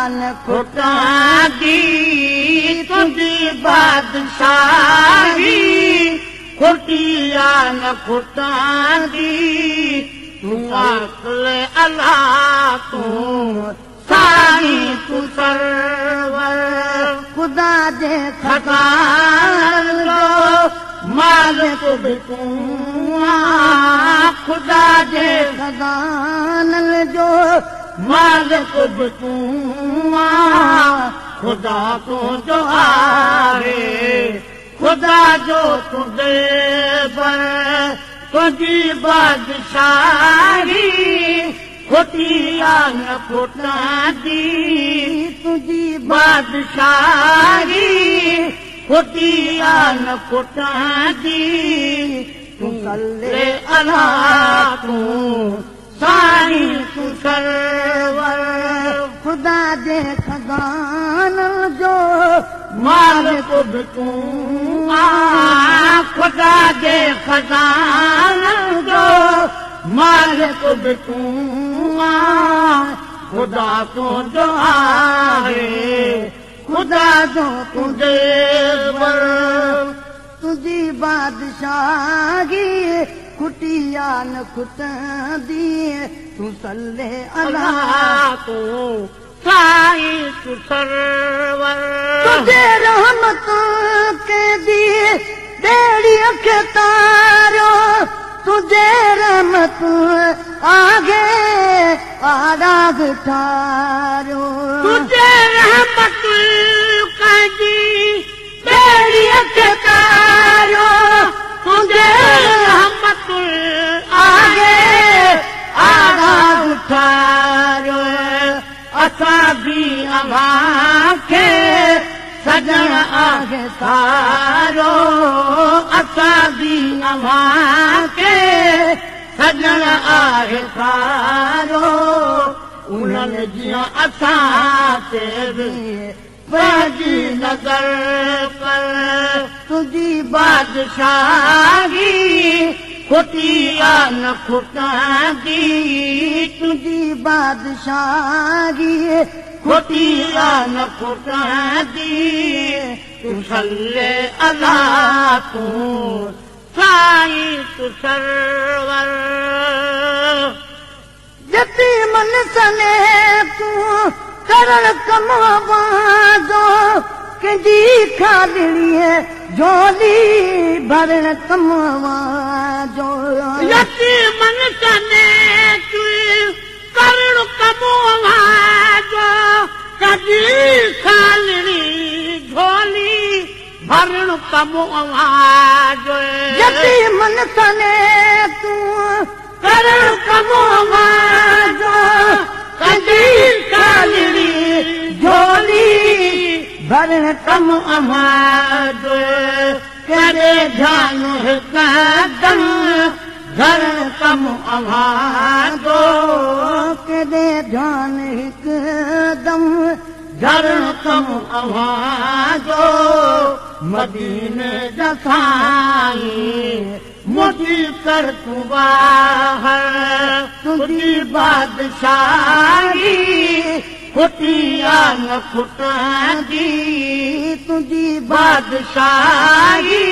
نه کٽندي تنهنجي بادشاهي، کٽي آ نه کٽندي. تون اصل الله تون سائين تون سرور، خدا جي خزانن جو مالڪ به تون آ، خدا جي خزانن جو مالڪ به تون آ. خدا تنهنجو آهي، خدا جو تون دلبر، تنهنجي بادشاهي کٽي آ نه کٽندي. تنهنجي بادشاهي کٽي آ نه کٽندي. تون صلي الله تون سائين تون سرور، خدا جي خزانن جو مالڪ به تون آ، خدا جي خزانن جو مالڪ به تون آ. خدا تنهنجو آهي، خدا جو تون دلبر، تنهنجي بادشاهي کٽي آ نه کٽندي. تون صلي الله تون سائين تون سرور، تنهنجي رحمت ڪندي ٻيڙي کي تاريو، تنهنجي رحمت آگي آراگ ٺاريو. تنهنجي رحمت ڪندي ٻيڙي کي تاريو، تنهنجي رحمت آگي آراگ ٺاريو. اسان به اوهان کي سڄڻ آهي سارو، اسان به اوهان کي سڄڻ آهي سارو. انهن جيئن اسان تي به پنهنجي نظر ڪر. تنهنجي بادشاهي کٽي آ نه کٽندي. تنهنجي بادشاهي کٽي آ نه کٽندي. تون صلي الله تون سائين تون سرور. يتيمن سني تون ڪرڻ ڪم جو، ڪنهن جي کالڙيءَ جهولي ڀرڻ ڪم جو. يتيمن سني تون ڪرڻ ڪم جو، ڪنهن جي کالڙي جهولي ڀرڻ ڪم جو. يتيمن سني تون ڪرڻ ڪم جو، ڪنهن جي کالڙي جهولي ڀرڻ ڪم جو. ڪري ڌيان هڪدم ڌرڻ ڪم جو، ڪري ڌيان هڪدم ڌرڻ ڪم جو. مديني جا سائين منهنجي ڪر تون ٻاهر، تنهنجي بادشاهي کٽي آ نه کٽندي. تنهنجي بادشاهي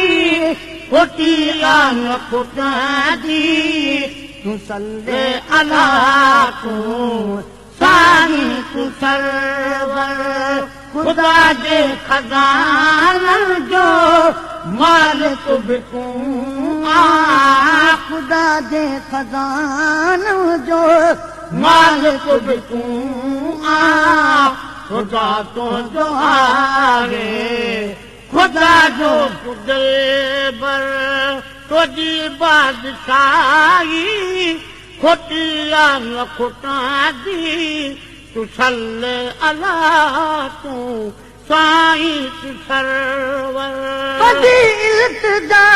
کٽي آ نه کٽندي. تون صلي الله تون سائين تون سرور، خدا جي خزانن جو مالڪ به تون آ، خدا جي خزانن جو مالڪ به تون آ. خدا تنهنجو آهي، خدا جو دلبر، تنهنجي بادشاهي کٽي آ نه کٽندي. تون صلي الله تون سائين تون سرور. پنهنجي التجا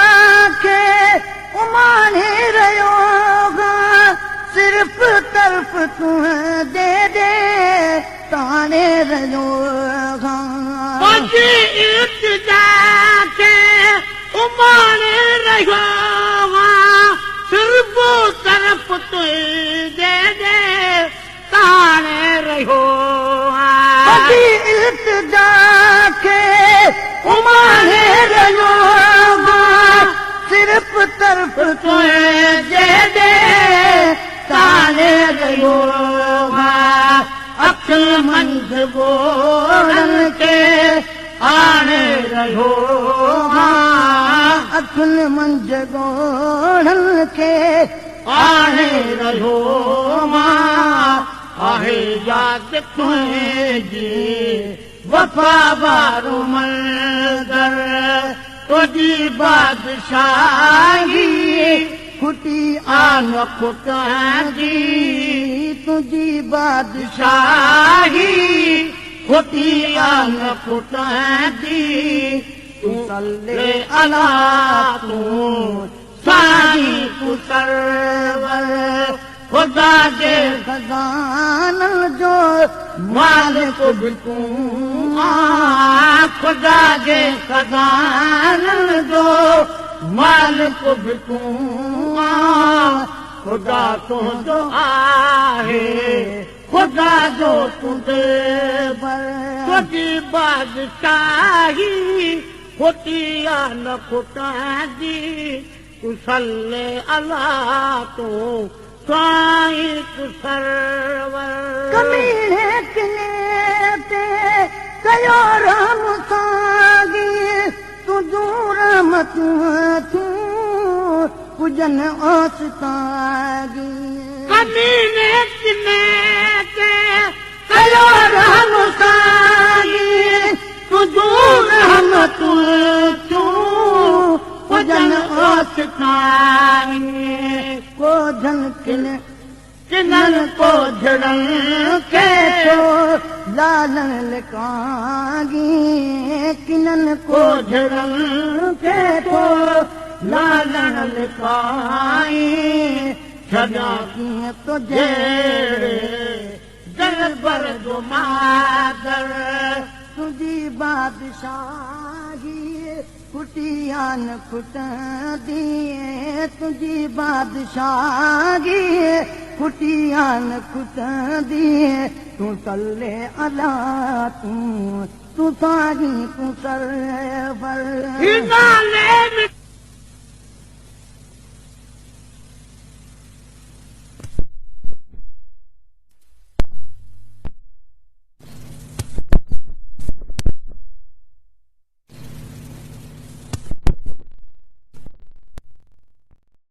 کي اماڻي رهيو هان، صرف طرف تون the the تاڻي رهيو هان. پنهنجي التجا کي اماڻي رهيو هان، صرف طرف تون the the آڻي رهيو آن. تنهنجي التجا کي اماڻي رهيو آن، صرف طرف تنهنجي ڏي تاڻي رهيو آن، اکين منجهه ڳوڙهن کي آڻي رهيو آن. اکين منجهه ڳوڙهن کي آڻي رهيو آن، آهي ياد تنهنجي وفا وارو منظر، تنهنجي بادشاهي کٽي آن کٽندي، تنهنجي بادشاهي کٽي آن کٽندي، تون صلي الا تون سائين تون سرور، خدا جي خزانن جو مالڪ به تون آن، خدا جي خزانن جو مالڪ به تون آن، خدا تنهنجو آهي خدا جو تون دلبر، تنهنجي بادشاهي کٽي آ نه کٽندي، تون صلي الا تون سائين تون سرور. ڪميڻي ڪني تي ڪيو رحم سانگي، تنهنجون رحمتون ٿيون پڄن اوستاگي. ڪميڻي ڪني تي ڪيو رحم سانگي، تنهنجون رحمتون ٿيون پڄن اوستاگي. ڪوجهن ڪن ڪنن ڪوجهڙن کي ٿو لالڻ لڪاگي، ڪنن ڪوجهڙن کي ٿو لالڻ لڪائي، ڇڏيان ڪيئن تو جهڙي دلبر جو مادر، تنهنجي بادشاهي کٽي آن کٽندي، تنهنجي بادشاهي کٽي آن کٽندي، تون صلي الا تون تون سائين تون سرور. نالي ۾